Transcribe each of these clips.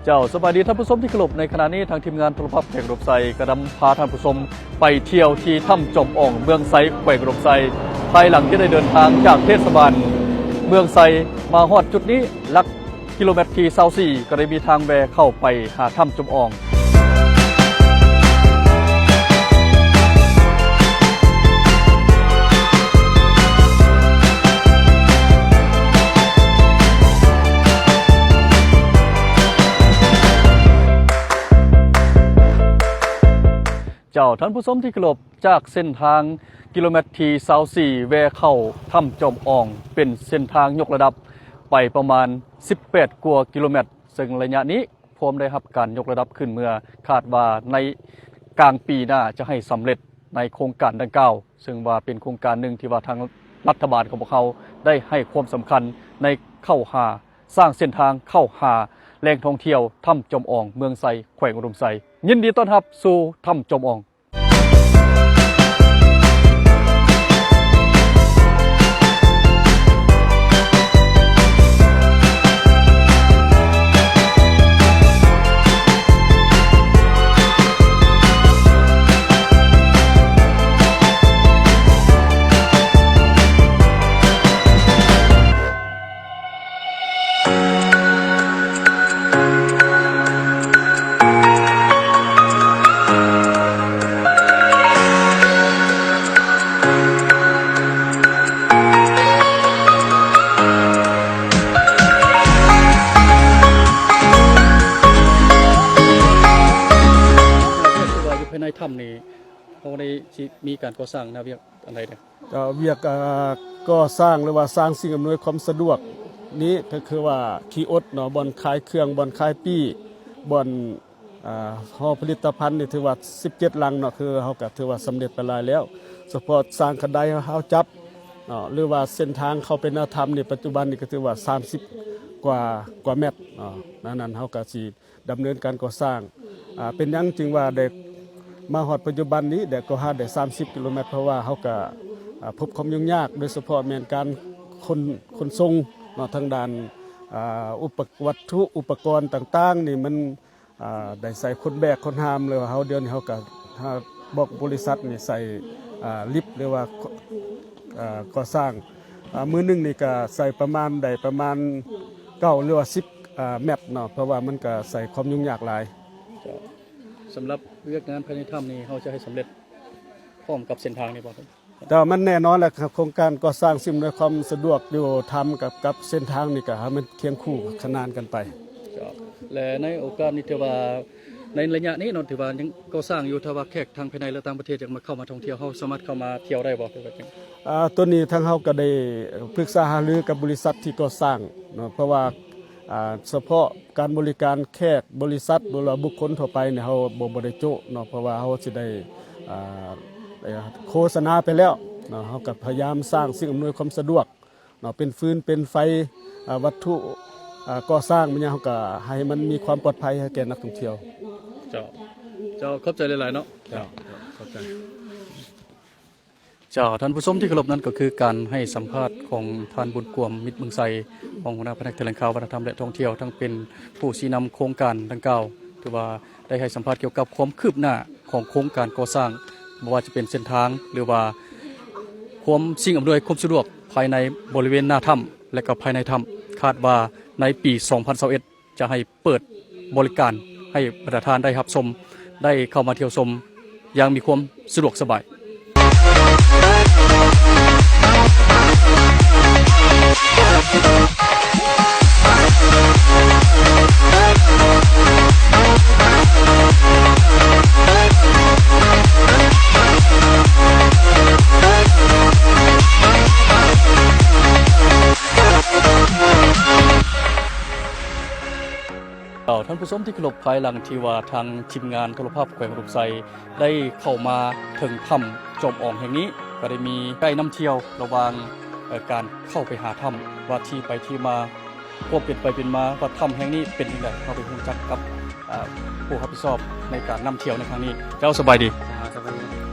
ເຈົ້າ ສະບາຍດີທ່ານຜູ້ຊົມທີ່ເຄົາລົບ, ໃນຂະນະນີ້ທາງທີມງານໂທລະພາບແຂວງອຸດົມໄຊ ກະນຳພາທ່ານຜູ້ຊົມໄປທ່ຽວທີ່ຖ້ຳຈອມອອງ ເມືອງໄຊ ແຂວງອຸດົມໄຊ ພາຍຫຼັງທີ່ໄດ້ເດີນທາງຈາກເທດສະບານເມືອງໄຊ ມາຮອດຈຸດນີ້ ຫຼັກກິໂລແມັດທີຊາວສີ່ ກໍໄດ້ມີທາງແວ່ເຂົ້າໄປຫາຖ້ຳຈອມອອງ. ເຈົ້າ ທ່ານຜູ້ຊົມທີ່ເຄົາລົບ, ຈາກເສັ້ນທາງກິໂລແມັດທີຊາວສີ່ ແວ່ເຂົ້າຖ້ຳຈອມອອງ ເປັນເສັ້ນທາງຍົກລະດັບໄປປະມານສິບແປດກວ່າກິໂລແມັດ, ເຊິ່ງໄລຍະນີ້ ພ້ອມໄດ້ຮັບການຍົກລະດັບຂຶ້ນເມື່ອ, ຄາດວ່າໃນກາງປີໜ້າຈະໃຫ້ສຳເລັດໃນໂຄງການດັ່ງກ່າວ, ເຊິ່ງວ່າເປັນໂຄງການໜຶ່ງທີ່ວ່າທາງລັດຖະບານຂອງພວກເຮົາໄດ້ໃຫ້ຄວາມສຳຄັນໃນເຂົ້າຫາ ສ້າງເສັ້ນທາງເຂົ້າຫາແຫຼ່ງທ່ອງທ່ຽວຖ້ຳຈອມອອງ ເມືອງໄຊ ແຂວງອຸດົມໄຊ. ຍິນດີຕ້ອນຮັບສູ່ຖ້ຳຈອມອອງ. ຄືວ່າຢູ່ພາຍໃນຖ້ຳນີ້ ເຮົາໄດ້ຊິມີການກໍ່ສ້າງແນວວຽກອັນໃດແດ່? ກໍວຽກ ເອີ ກໍ່ສ້າງ ຫຼືວ່າສ້າງສິ່ງອຳນວຍຄວາມສະດວກນີ້ ກໍຄືວ່າຄີອອດເນາະ, ບ່ອນຂາຍເຄື່ອງ, ບ່ອນຂາຍປີ້, ບ່ອນ ອ່າ ຫໍຜະລິດຕະພັນນີ້ ຖືວ່າສິບເຈັດຫຼັງເນາະ, ຄືເຮົາກໍຖືວ່າສຳເລັດໄປຫຼາຍແລ້ວ. ສະເພາະສ້າງຄັນໄດຮາວຈັບເນາະ ຫຼືວ່າເສັ້ນທາງເຂົ້າໄປໜ້າຖ້ຳນີ້ ປັດຈຸບັນນີ້ກໍຖືວ່າສາມສິບກວ່າ ກວ່າແມັດເນາະ. ດັ່ງນັ້ນເຮົາກໍຊິ ດຳເນີນການກໍ່ສ້າງ. ອາ ເປັນຫຍັງຈຶ່ງວ່າໄດ້ມາຮອດປັດຈຸບັນນີ້ ໄດ້ກໍຫາໄດ້ສາມສິບກິໂລແມັດ, ເພາະວ່າເຮົາກະ ອາ ພົບຄວາມຫຍຸ້ງຍາກ, ໂດຍສະເພາະແມ່ນການຂົນ ຂົນສົ່ງເນາະ, ທາງດ້ານ ອາ ອຸປະ ວັດຖຸອຸປະກອນຕ່າງໆນີ້ ມັນ ອາ ໄດ້ໃຊ້ຄົນແບກຄົນຫາມ, ຫຼືວ່າເຮົາ ດຽວນີ້ເຮົາກະ ຫາ ບອກບໍລິສັດນີ້ໃຊ້ ອາ ລິບ ຫຼືວ່າ ອາ ກໍ່ສ້າງ. ອາ ມື້ໜຶ່ງນີ້ກະໃຊ້ປະມານ ໄດ້ປະມານເກົ້າ ຫຼືວ່າສິບ ອາ ແມັດເນາະ, ເພາະວ່າມັນກະໃຊ້ຄວາມຫຍຸ້ງຍາກຫຼາຍ. ເຈົ້າ. ສຳລັບວຽກງານພາຍໃນຖ້ຳນີ້ ເຮົາຈະໃຫ້ສຳເລັດພ້ອມກັບເສັ້ນທາງນີ້ບໍ່? ແຕ່ວ່າມັນແນ່ນອນແຫຼະ, ໂຄງການກໍ່ສ້າງສິ່ງອຳນວຍຄວາມສະດວກຢູ່ຖ້ຳກັບ ກັບເສັ້ນທາງນີ້ ກະໃຫ້ມັນຄຽງຄູ່ຂະໜານກັນໄປ. ເຈົ້າ. ແລະໃນໂອກາດນີ້ ຖືວ່າໃນໄລຍະນີ້ເນາະ ຖືວ່າຍັງກໍ່ສ້າງຢູ່, ຖ້າວ່າແຂກທາງພາຍໃນ ແລະ ຕ່າງປະເທດຢາກມາ ເຂົ້າມາທ່ອງທ່ຽວ ເຮົາສາມາດເຂົ້າມາທ່ຽວໄດ້ບໍ່? ອ່າ ໂຕນີ້ທາງເຮົາກໍໄດ້ປຶກສາຫາລືກັບບໍລິສັດທີ່ກໍ່ສ້າງເນາະ, ເພາະວ່າ ອ່າ ສະເພາະການບໍລິການແຂກ, ບໍລິສັດ ຫຼືວ່າບຸກຄົນທົ່ວໄປນີ້ ເຮົາບໍ່ ບໍ່ໄດ້ໂຈະເນາະ, ເພາະວ່າເຮົາຊິໄດ້ ອ່າ ໂຄສະນາໄປແລ້ວເນາະ. ເຮົາກໍພະຍາຍາມສ້າງສິ່ງອຳນວຍຄວາມສະດວກເນາະ, ເປັນຟືນ ເປັນໄຟ ອາ ວັດຖຸ ອາ ກໍ່ສ້າງແມ່ນຫຍັງ ເຮົາກໍໃຫ້ມັນມີຄວາມປອດໄພໃຫ້ແກ່ນັກທ່ອງທ່ຽວ. ເຈົ້າ. ເຈົ້າ ຂອບໃຈຫຼາຍໆເນາະ. ເຈົ້າ ຂອບໃຈ. ເຈົ້າ ທ່ານຜູ້ຊົມທີ່ເຄົາລົບ, ນັ້ນກໍຄືການໃຫ້ສຳພາດຂອງທ່ານ ບຸນກວມ ມິດເມືອງໄຊ, ຮອງຫົວໜ້າພະແນກຖະແຫຼງຂ່າວ ວັດທະນະທຳ ແລະ ທ່ອງທ່ຽວ, ທັງເປັນຜູ້ຊີ້ນຳໂຄງການດັ່ງກ່າວ, ຖືວ່າໄດ້ໃຫ້ສຳພາດກ່ຽວກັບຄວາມຄືບໜ້າຂອງໂຄງການກໍ່ສ້າງ, ບໍ່ວ່າຈະເປັນເສັ້ນທາງ ຫຼືວ່າຄວາມສິ່ງອຳນວຍຄວາມສະດວກພາຍໃນບໍລິເວນໜ້າຖ້ຳ ແລະ ກໍພາຍໃນຖ້ຳ. ຄາດວ່າໃນປີສອງພັນຊາວເອັດ ຈະໃຫ້ເປີດບໍລິການໃຫ້ບັນດາທ່ານໄດ້ຮັບຊົມ, ໄດ້ເຂົ້າມາທ່ຽວຊົມຢ່າງມີຄວາມສະດວກສະບາຍ. ເຈົ້າ ທ່ານຜູ້ຊົມທີ່ເຄົາລົບ, ພາຍຫຼັງທີ່ວ່າທາງທີມງານໂທລະພາບແຂວງອຸດົມໄຊໄດ້ເຂົ້າມາເຖິງຖ້ຳຈອມອອງແຫ່ງນີ້, ກໍໄດ້ມີໄກນຳທ່ຽວລະຫວ່າງ ເອີ ການເຂົ້າໄປຫາຖ້ຳ ວ່າທີ່ໄປທີ່ມາ, ຄວາມເປັນໄປເປັນມາວ່າຖ້ຳແຫ່ງນີ້ເປັນຈັ່ງໃດ. ເຮົາໄປຮູ້ຈັກກັບ ເອີ ຜູ້ຮັບຜິດຊອບໃນການນຳທ່ຽວໃນຄັ້ງນີ້. ເຈົ້າ ສະບາຍດີ. ເຈົ້າ ສະບາຍດີ.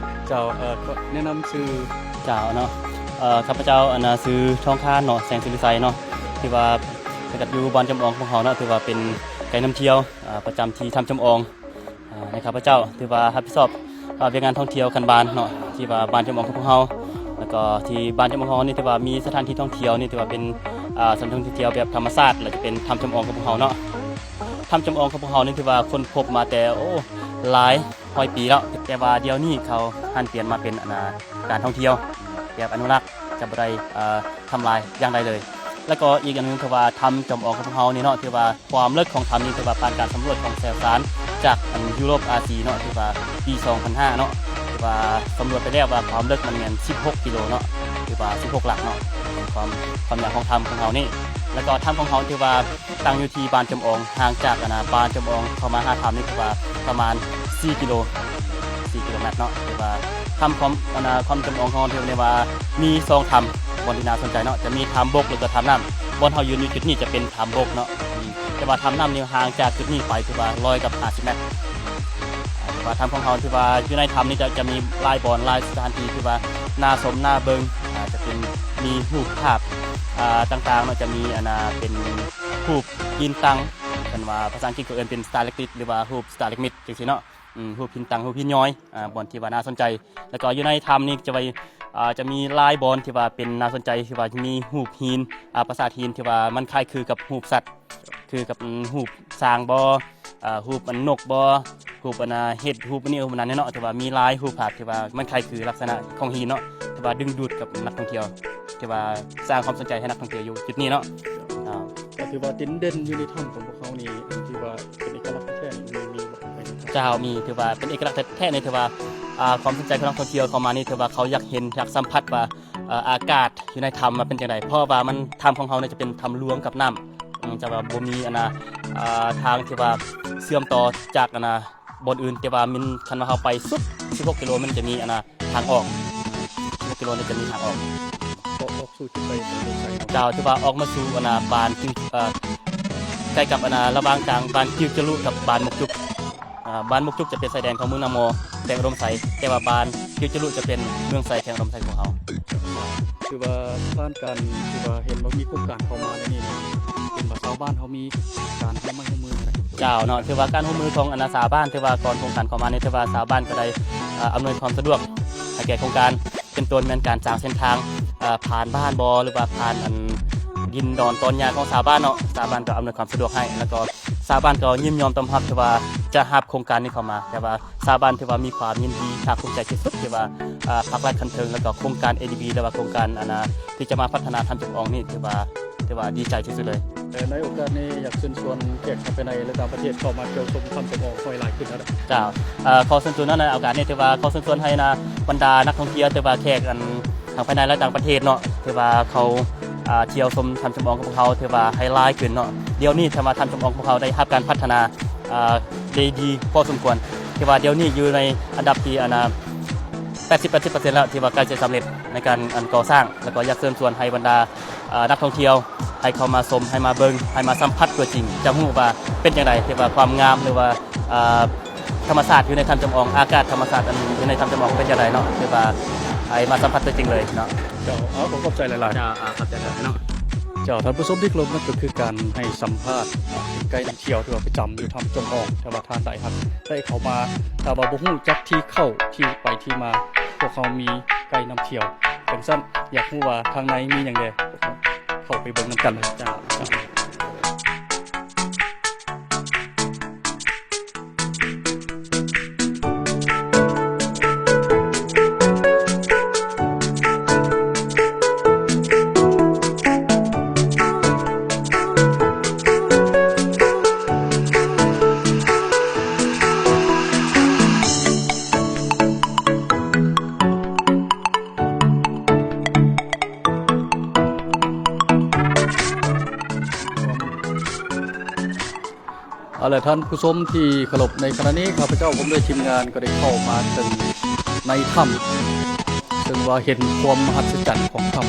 ເຈົ້າ ເອີ ແນະນຳຊື່. ເຈົ້າເນາະ, ເອີ ຂ້າພະເຈົ້າ ອັນນ່າ ຊື່ທອງຄານເນາະ, ແສງສຸລິໄຊເນາະ, ຖືວ່າ ແຕ່ກໍຢູ່ບ່ອນຈຳລອງຂອງເຮົາເນາະ, ຖືວ່າເປັນ ໄກນຳທ່ຽວ ອາ ປະຈຳທີ່ຖ້ຳຈຳອອງ ອາ ໃນຂ້າພະເຈົ້າ ຖືວ່າຮັບຜິດຊອບ ອາ ວຽກງານທ່ອງທ່ຽວຂັ້ນບ້ານເນາະ ທີ່ວ່າບ້ານຈຳອອງຂອງພວກເຮົາ ແລ້ວກໍທີ່ບ້ານຈຳອອງຂອງເຮົານີ້ ຖືວ່າມີສະຖານທີ່ທ່ອງທ່ຽວນີ້ ຖືວ່າເປັນ ອາ ສະຖານທີ່ທ່ອງທ່ຽວແບບທຳມະຊາດ ແລະ ຈະເປັນຖ້ຳຈຳອອງຂອງພວກເຮົາເນາະ. ຖ້ຳຈຳອອງຂອງພວກເຮົານີ້ ຖືວ່າຄົ້ນພົບມາແຕ່ ໂອ້ ຫຼາຍຮ້ອຍປີແລ້ວ ແຕ່ວ່າດຽວນີ້ເຂົາຫັນປ່ຽນມາເປັນ ອັນນາ ການທ່ອງທ່ຽວແບບອະນຸລັກ ຈະບໍ່ໄດ້ ເອີ ທຳລາຍຢ່າງໃດເລີຍ. ແລ້ວກໍອີກອັນໜຶ່ງ ຄືວ່າຖ້ຳຈຳອອງຂອງພວກເຮົານີ້ເນາະ ຖືວ່າຄວາມເລິກຂອງຖ້ຳນີ້ ຖືວ່າຜ່ານການສຳຫຼວດຂອງແຊວຊານຈາກ ອັນ ຢູໂຣບ ອາຊີ ເນາະ ຖືວ່າປີສອງພັນຫ້າເນາະ ຖືວ່າສຳຫຼວດໄປແລ້ວວ່າຄວາມເລິກມັນແມ່ນສິບຫົກກິໂລເນາະ ຖືວ່າສິບຫົກຫຼັກເນາະ ຄວາມ ຄວາມຍາວຂອງຖ້ຳຂອງເຮົານີ້. ແລ້ວກໍຖ້ຳຂອງເຮົາຖືວ່າ ຕັ້ງຢູ່ທີ່ບ້ານຈຳອອງ ຫ່າງຈາກ ອັນນາ ບ້ານຈຳອອງເຂົ້າມາຫາຖ້ຳນີ້ ຄືວ່າປະມານສີ່ກິໂລ ສີ່ກິໂລແມັດເນາະ. ຖືວ່າຖ້ຳຂອງ ອັນນາ ຖ້ຳຈຳອອງຂອງເຮົາ ຖືວ່າມີສອງຖ້ຳ ບ່ອນທີ່ໜ້າສົນໃຈເນາະ ຈະມີຖ້ຳບົກ ແລ້ວກໍຖ້ຳນ້ຳ. ບ່ອນເຮົາຢືນຢູ່ຈຸດນີ້ຈະເປັນຖ້ຳບົກເນາະ ອືມ ແຕ່ວ່າຖ້ຳນ້ຳນີ້ຫ່າງຈາກຈຸດນີ້ໄປ ຖືວ່າຮ້ອຍກັບຫ້າສິບແມັດ. ອາ ຖືວ່າຖ້ຳຂອງເຮົາ ຖືວ່າຢູ່ໃນຖ້ຳນີ້ຈະ ຈະມີຫຼາຍບ່ອນ ຫຼາຍສະຖານທີ່ ຖືວ່າໜ້າຊົມ ໜ້າເບິ່ງ ອາ ຈະເປັນ ມີຮູບພາບ ອາ ຕ່າງໆເນາະ ຈະມີ ອັນນາ ເປັນ ຮູບຫີນຕັ້ງ ເພິ່ນວ່າພາສາອັງກິດເຂົາເອີ້ນເປັນ stalactite ຫຼືວ່າຮູບ stalagmite ຈັ່ງຊີ້ເນາະ ອືມ ຮູບຫີນຕັ້ງ ຮູບຫີນຍ້ອຍ ອາ ບ່ອນທີ່ວ່າໜ້າສົນໃຈ. ແລ້ວກໍຢູ່ໃນຖ້ຳນີ້ຈະໄວ້ ອາ ຈະມີຫຼາຍບ່ອນທີ່ວ່າເປັນໜ້າສົນໃຈ ທີ່ວ່າມີຮູບຫີນ ອາ ປາສາດຫີນ ທີ່ວ່າມັນຄ້າຍຄືກັບຮູບສັດ ຄືກັບ ອືມ ຮູບຊ້າງບໍ ອາ ຮູບອັນນົກບໍ ຮູບອັນນາ ເຫັດ ຮູບອັນນີ້ ຮູບອັນນັ້ນເນາະ ທີ່ວ່າມີຫຼາຍຮູບພາບທີ່ວ່າມັນຄ້າຍຄືລັກສະນະຂອງຫີນເນາະ ທີ່ວ່າດຶງດູດກັບນັກທ່ອງທ່ຽວ ທີ່ວ່າສ້າງຄວາມສົນໃຈໃຫ້ນັກທ່ອງທ່ຽວຢູ່ຈຸດນີ້ເນາະ. ເຈົ້າ ກໍຖືວ່າເດັ່ນໆຢູ່ໃນຖ້ຳຂອງພວກເຮົານີ້ ທີ່ວ່າເປັນເອກະລັກແທ້ໆນີ້ ມີ ມີບໍ່? ເຈົ້າ ມີ ຖືວ່າເປັນເອກະລັກແທ້ໆນີ້ ຖືວ່າ ອາ ຄວາມສົນໃຈຂອງນັກທ່ອງທ່ຽວເຂົ້າມານີ້ ຖືວ່າເຂົາຢາກເຫັນ ຢາກສຳຜັດວ່າ ເອີ ອາກາດຢູ່ໃນຖ້ຳວ່າເປັນຈັ່ງໃດ ເພາະວ່າມັນ ຖ້ຳຂອງເຮົານີ້ຈະເປັນຖ້ຳລວງກັບນ້ຳ ອືມ ຈະວ່າບໍ່ມີ ອັນນາ ເອີ ທາງທີ່ວ່າເຊື່ອມຕໍ່ຈາກ ອັນນາ ບ່ອນອື່ນ ແຕ່ວ່າມັນ ຄັນວ່າເຮົາໄປສຸດສິບຫົກກິໂລ ມັນຈະມີ ອັນນາ ທາງອອກ ສິບຫົກກິໂລນີ້ຈະມີທາງອອກ ອອກ ອອກສູ່ຈຸດໃດຂອງເມືອງໄຊ? ເຈົ້າ ຖືວ່າອອກມາສູ່ ອັນນາ ບ້ານ ເອີ ໃກ້ກັບ ອັນນາ ລະຫວ່າງກາງບ້ານກິວຈະລຸກັບບ້ານມົກຈຸກ. ອາ ບ້ານມົກຈຸກຈະເປັນຊາຍແດນຂອງເມືອງນາມໍ ແຂວງອຸດົມໄຊ ແຕ່ວ່າບ້ານກິວຈະລຸຈະເປັນເມືອງໄຊ ແຂວງອຸດົມໄຊຂອງເຮົາ. ຖືວ່າຜ່ານການ ຖືວ່າເຫັນວ່າມີໂຄງການເຂົ້າມາໃນນີ້ ເຫັນວ່າຊາວບ້ານເຮົາມີການຮ່ວມໄມ້ຮ່ວມມືແນວໃດ? ເຈົ້າເນາະ ຖືວ່າການຮ່ວມມືຂອງ ອັນນາ ຊາວບ້ານ ຖືວ່າກ່ອນໂຄງການເຂົ້າມານີ້ ຖືວ່າຊາວບ້ານກໍໄດ້ ອາ ອຳນວຍຄວາມສະດວກໃຫ້ແກ່ໂຄງການ ເປັນຕົ້ນແມ່ນການສ້າງເສັ້ນທາງ ເອີ ຜ່ານບ້ານບໍ ຫຼືວ່າຜ່ານ ອັນ ດິນດອນຕອນຫຍ້າຂອງຊາວບ້ານເນາະ ຊາວບ້ານກໍອຳນວຍຄວາມສະດວກໃຫ້ ແລ້ວກໍຊາວບ້ານກໍຍິນຍອມຕ້ອນຮັບ ທີ່ວ່າຈະຮັບໂຄງການນີ້ເຂົ້າມາ ແຕ່ວ່າຊາວບ້ານຖືວ່າມີຄວາມຍິນດີພາກພູມໃຈທີ່ສຸດ ທີ່ວ່າ ເອີ ພາກລັດຂັ້ນເທິງ ແລ້ວກໍໂຄງການ ເອດີບີ ຫຼືວ່າໂຄງການ ອັນນາ ທີ່ຈະມາພັດທະນາຖ້ຳຈຳອອງນີ້ ຖືວ່າ ຖືວ່າດີໃຈທີ່ສຸດເລີຍ. ແລະ ໃນໂອກາດນີ້ ຢາກເຊີນຊວນແຂກທັງພາຍໃນ ແລະ ຕ່າງປະເທດເຂົ້າມາທ່ຽວຊົມຖ້ຳຈຳອອງໃຫ້ຫຼາຍຂຶ້ນເນາະ. ເຈົ້າ ເອີ ຂໍເຊີນຊວນເນາະ ໃນໂອກາດນີ້ ຖືວ່າຂໍເຊີນຊວນໃຫ້ນະ ບັນດານັກທ່ອງທ່ຽວ ແຕ່ວ່າແຂກ ອັນ ທັງພາຍໃນ ແລະ ຕ່າງປະເທດເນາະ ທີ່ວ່າເຂົາ ອ່າ ທ່ຽວຊົມຖ້ຳຈຳອອງຂອງພວກເຮົາ ຖືວ່າໃຫ້ຫຼາຍຂຶ້ນເນາະ. ດຽວນີ້ ຖ້າວ່າຖ້ຳຈຳອອງຂອງເຮົາໄດ້ຮັບການພັດທະນາ ອ່າ ໄດ້ດີພໍສົມຄວນ ທີ່ວ່າດຽວນີ້ຢູ່ໃນອັນດັບທີ່ ອັນນາ ແປດສິບ ແປດສິບເປີເຊັນແລ້ວ ທີ່ວ່າໃກ້ຈະສຳເລັດໃນການ ອັນ ກໍ່ສ້າງ ແລ້ວກໍຢາກເຊີນຊວນໃຫ້ບັນດາ ເອີ ນັກທ່ອງທ່ຽວ ໃຫ້ເຂົ້າມາຊົມ ໃຫ້ມາເບິ່ງ ໃຫ້ມາສຳຜັດຕົວຈິງ ຈະຮູ້ວ່າເປັນຈັ່ງໃດ ທີ່ວ່າຄວາມງາມ ຫຼືວ່າ ເອີ ທຳມະຊາດຢູ່ໃນຖ້ຳຈຳອອງ ອາກາດທຳມະຊາດ ອັນ ຢູ່ໃນຖ້ຳຈຳອອງເປັນຈັ່ງໃດເນາະ ຄືວ່າໃຫ້ມາສຳຜັດຕົວຈິງເລີຍເນາະ. ເຈົ້າ ເອົາ ຂໍຂອບໃຈຫຼາຍໆ. ເຈົ້າ ເອົາ ຂອບໃຈຫຼາຍເນາະ. ເຈົ້າ ທ່ານຜູ້ຊົມທີ່ເຄົາລົບ ນັ້ນກໍຄືການໃຫ້ສຳພາດເປັນໄກນຳທ່ຽວທີ່ວ່າປະຈຳຢູ່ຖ້ຳຈຳອອງ ຖ້າວ່າທ່ານໃດຫາກໄດ້ເຂົ້າມາ ຖ້າວ່າບໍ່ຮູ້ຈັກທີ່ເຂົ້າທີ່ໄປທີ່ມາ ພວກເຮົາມີໄກນຳທ່ຽວ ຈັ່ງຊັ້ນ ຢາກຮູ້ວ່າທາງໃນມີຫຍັງແດ່ ພວກເຮົາເຂົ້າໄປເບິ່ງນຳກັນເລີຍ. ເຈົ້າ. ເອົາລະ ທ່ານຜູ້ຊົມທີ່ເຄົາລົບ, ໃນຂະນະນີ້ຂ້າພະເຈົ້າພ້ອມດ້ວຍທີມງານກໍໄດ້ເຂົ້າມາເຖິງໃນຖ້ຳ ເຊິ່ງວ່າເຫັນຄວາມມະຫັດສະຈັນຂອງຖ້ຳ.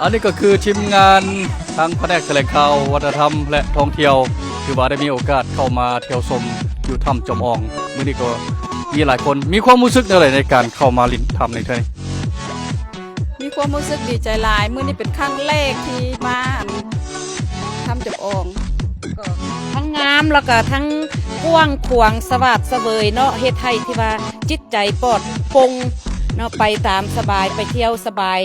ອັນນີ້ກໍຄືທີມງານທາງພະແນກຖະແຫຼງຂ່າວ ວັດທະນະທຳ ແລະ ທ່ອງທ່ຽວ ຖືວ່າໄດ້ມີໂອກາດເຂົ້າມາທ່ຽວຊົມຢູ່ຖ້ຳຈອມອອງ. ມື້ນີ້ກໍມີຫຼາຍຄົນ ມີຄວາມຮູ້ສຶກແນວໃດໃນການເຂົ້າມາຫຼິ້ນຖ້ຳໃນເທື່ອນີ້? ມີ ຄວາມຮູ້ສຶກດີໃຈຫຼາຍ, ມື້ນີ້ເປັນຄັ້ງແລກທີ່ມາອັນ ຖ້ຳຈຳອອງ ກໍທັງງາມ ແລ້ວກໍທັງກວ້າງຂວາງສະຫວາດສະເຫວີຍເນາະ, ເຮັດໃຫ້ທີ່ວ່າຈິດໃຈປອດໂປ່ງເນາະ, ໄປຕາມສະບາຍ ໄປທ່ຽວສະບາຍ.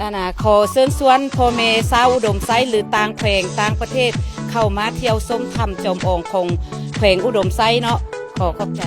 ອັນນ່າ ຂໍເຊີນຊວນພໍ່ແມ່ຊາວອຸດົມໄຊ ຫຼື ຕ່າງແຂວງຕ່າງປະເທດ ເຂົ້າມາທ່ຽວຊົມຖ້ຳຈອມອອງຂອງແຂວງອຸດົມໄຊເນາະ. ຂໍຂອບໃຈ.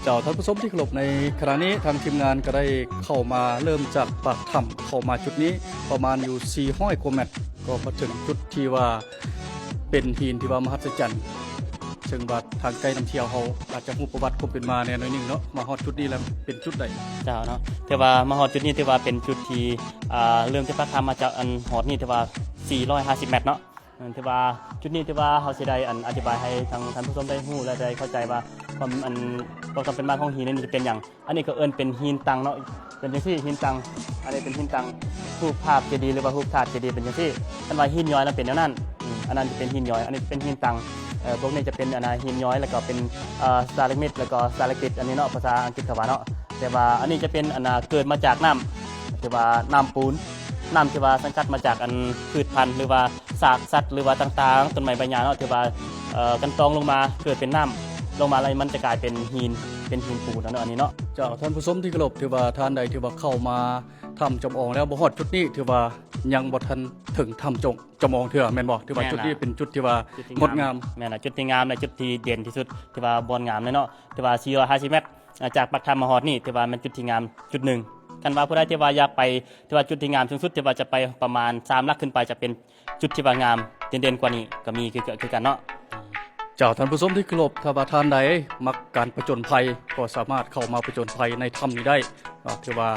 ເຈົ້າ ທ່ານຜູ້ຊົມທີ່ເຄົາລົບ, ໃນຂະນະນີ້ທາງທີມງານກໍໄດ້ເຂົ້າມາເລີ່ມຈາກປາກຖ້ຳ ເຂົ້າມາຈຸດນີ້ປະມານຢູ່ສີ່ຮ້ອຍກວ່າແມັດ ກໍມາເຖິງຈຸດທີ່ວ່າເປັນຫີນທີ່ວ່າມະຫັດສະຈັນ ເຊິ່ງວ່າທາງໄກນຳທ່ຽວເຮົາອາດຈະຮູ້ປະຫວັດຄວາມເປັນມາແດ່ໜ້ອຍໜຶ່ງເນາະ. ມາຮອດຈຸດນີ້ແລ້ວເປັນຈຸດໃດ? ເຈົ້າເນາະ, ຖືວ່າມາຮອດຈຸດນີ້ຖືວ່າເປັນຈຸດທີ່ ອ່າ ເລີ່ມຈາກປາກຖ້ຳມາຈາກອັນຮອດນີ້ຖືວ່າສີ່ຮ້ອຍຫ້າສິບແມັດເນາະ. ເອີ ຖືວ່າຈຸດນີ້ຖືວ່າເຮົາຊິໄດ້ອັນອະທິບາຍໃຫ້ທາງທ່ານຜູ້ຊົມໄດ້ຮູ້ ແລະ ໄດ້ເຂົ້າໃຈວ່າຄວາມອັນ ຄວາມເປັນມາຂອງຫີນນີ້ຈະເປັນຫຍັງ. ອັນນີ້ກໍເອີ້ນເປັນຫີນຕັງເນາະ, ເປັນຈັ່ງຊີ້ ຫີນຕັງ. ອັນນີ້ເປັນຫີນຕັງ ຮູບພາບເຈດີ ຫຼືວ່າຮູບຖາດເຈດີເປັນຈັ່ງຊີ້. ຄັນວ່າຫີນຍ້ອຍລະເປັນແນວນັ້ນ, ອືມ ອັນນັ້ນຈະເປັນຫີນຍ້ອຍ, ອັນນີ້ເປັນຫີນຕັງ. ເອີ ພວກນີ້ຈະເປັນອັນນ່າຫີນຍ້ອຍ ແລ້ວກໍເປັນ ເອີ ສະຕາແລັກມິດ ແລ້ວກໍສະຕາແລັກຕິດ ອັນນີ້ເນາະ ພາສາອັງກິດເຂົາວ່າເນາະ. ແຕ່ວ່າອັນນີ້ຈະເປັນອັນນ່າເກີດມາຈາກນ້ຳ ທີ່ວ່ານ້ຳປູນ ນ້ຳທີ່ວ່າສັງກັດມາຈາກອັນພືດພັນ ຫຼືວ່າ ຊາກສັດ ຫຼືວ່າຕ່າງໆ ຕົ້ນໄມ້ໃບຫຍ້າເນາະ ທີ່ວ່າ ເອີ ກັ່ນຕອງລົງມາເກີດເປັນນ້ຳ ລົງມາແລ້ວມັນຈະກາຍເປັນຫີນ ເປັນຫີນປູນເນາະ ອັນນີ້ເນາະ. ເຈົ້າ ທ່ານຜູ້ຊົມທີ່ເຄົາລົບ, ຖືວ່າທ່ານໃດທີ່ວ່າເຂົ້າມາຖ້ຳຈຳອອງແລ້ວບໍ່ຮອດຈຸດນີ້ ຖືວ່າຍັງບໍ່ທັນເຖິງຖ້ຳຈຳ ຈຳອອງເທື່ອ ແມ່ນບໍ່? ຖືວ່າຈຸດນີ້ເປັນຈຸດທີ່ວ່າງົດງາມ. ແມ່ນລະ ຈຸດທີ່ງາມ ແລະ ຈຸດທີ່ເດັ່ນທີ່ສຸດ ທີ່ວ່າບ່ອນງາມເລີຍເນາະ. ຖືວ່າສີ່ຮ້ອຍຫ້າສິບແມັດ ອາ ຈາກປາກຖ້ຳມາຮອດນີ້ ຖືວ່າແມ່ນຈຸດທີ່ງາມຈຸດໜຶ່ງ. ຄັນວ່າຜູ້ໃດທີ່ວ່າຢາກໄປ ທີ່ວ່າຈຸດທີ່ງາມສູງສຸດ ທີ່ວ່າຈະໄປປະມານສາມຫຼັກຂຶ້ນໄປ ຈະເປັນຈຸດທີ່ວ່າງາມເດັ່ນໆກວ່ານີ້ກໍມີຄື ຄືກັນເນາະ. ເຈົ້າ ທ່ານຜູ້ຊົມທີ່ເຄົາລົບ, ຖ້າວ່າທ່ານໃດມັກການຜະຈົນໄພ ກໍສາມາດເຂົ້າມາຜະຈົນໄພໃນຖ້ຳນີ້ໄດ້ເນາະ. ຖືວ່າ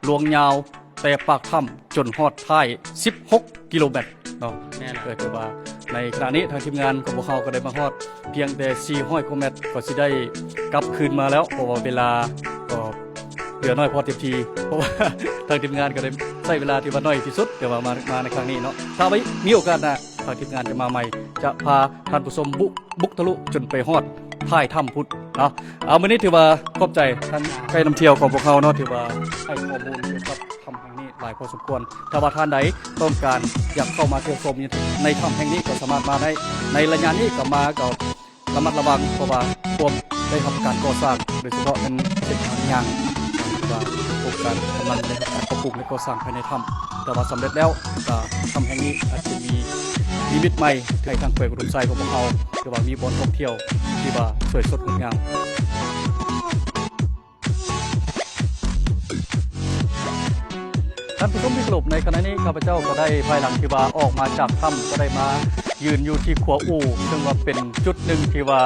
ລວງຍາວແຕ່ປາກຖ້ຳຈົນຮອດທ້າຍສິບຫົກກິໂລແມັດເນາະ. ແມ່ນລະ ກໍຖືວ່າໃນຂະນະນີ້ທາງທີມງານຂອງພວກເຮົາກໍໄດ້ມາຮອດ ພຽງແຕ່ສີ່ຮ້ອຍກວ່າແມັດກໍຊິໄດ້ກັບຄືນມາແລ້ວ ເພາະວ່າເວລາກໍເຫຼືອໜ້ອຍພໍເຕັມທີ່ ເພາະວ່າທາງທີມງານກໍໄດ້ໃຊ້ເວລາທີ່ວ່າໜ້ອຍທີ່ສຸດ ແຕ່ວ່າມາ ມາໃນຄັ້ງນີ້ເນາະ. ຖ້າໄວ້ມີໂອກາດໜ້າ ທາງທີມງານຈະມາໃໝ່ ຈະພາທ່ານຜູ້ຊົມບຸກ ບຸກທະລຸຈົນໄປຮອດທ້າຍຖ້ຳພຸ້ນເນາະ. ເອົາ ມື້ນີ້ຖືວ່າຂອບໃຈທາງໄກນຳທ່ຽວຂອງພວກເຮົາເນາະ ຖືວ່າໃຫ້ຂໍ້ມູນກ່ຽວກັບ ຖ້ຳແຫ່ງນີ້ຫຼາຍພໍສົມຄວນ. ຖ້າວ່າທ່ານໃດຕ້ອງການຢາກເຂົ້າມາທ່ຽວຊົມຢູ່ໃນຖ້ຳແຫ່ງນີ້ ກໍສາມາດມາໄດ້. ໃນໄລຍະນີ້ກໍມາ ກໍລະມັດລະວັງ ເພາະວ່າພວກໄດ້ຮັບການກໍ່ສ້າງ ໂດຍສະເພາະແມ່ນເສັ້ນທາງຍ່າງ ທີ່ວ່າໂຄງການກຳລັງໄດ້ຮັບການປັບປຸງ ແລະ ກໍ່ສ້າງພາຍໃນຖ້ຳ. ແຕ່ວ່າສຳເລັດແລ້ວ ກໍຖ້ຳແຫ່ງນີ້ອາດຈະມີນິມິດໃໝ່ໃຫ້ທາງແຂວງອຸດົມໄຊຂອງພວກເຮົາ ຖືວ່າມີບ່ອນທ່ອງທ່ຽວທີ່ວ່າສວຍສົດງົດງາມ. ທ່ານຜູ້ຊົມທີ່ເຄົາລົບ, ໃນຂະນະນີ້ຂ້າພະເຈົ້າກໍໄດ້ ພາຍຫຼັງທີ່ວ່າອອກມາຈາກຖ້ຳ ກໍໄດ້ມາຢືນຢູ່ທີ່ຂົວອູ່ ເຊິ່ງວ່າເປັນຈຸດໜຶ່ງທີ່ວ່າ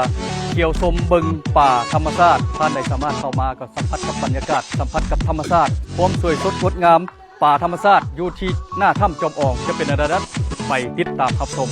ທ່ຽວຊົມເບິ່ງປ່າທຳມະຊາດ. ທ່ານໃດສາມາດເຂົ້າມາ ກໍສຳຜັດກັບບັນຍາກາດ, ສຳຜັດກັບທຳມະຊາດ, ຄວາມສວຍສົດງົດງາມ ປ່າທຳມະຊາດຢູ່ທີ່ໜ້າຖ້ຳຈອມອອງ ຈະເປັນແນວໃດນັ້ນ ໄປຕິດຕາມຮັບຊົມ.